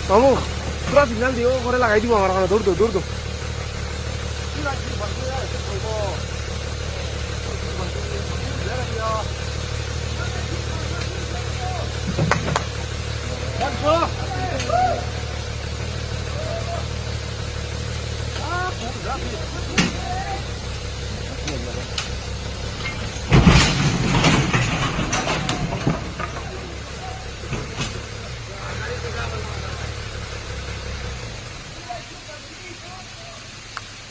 মামু পুরা সিগন্যাল দিও পরে লাগাই দিব আমার ওখানে দৌড় দৌড় দৌড় দৌড়।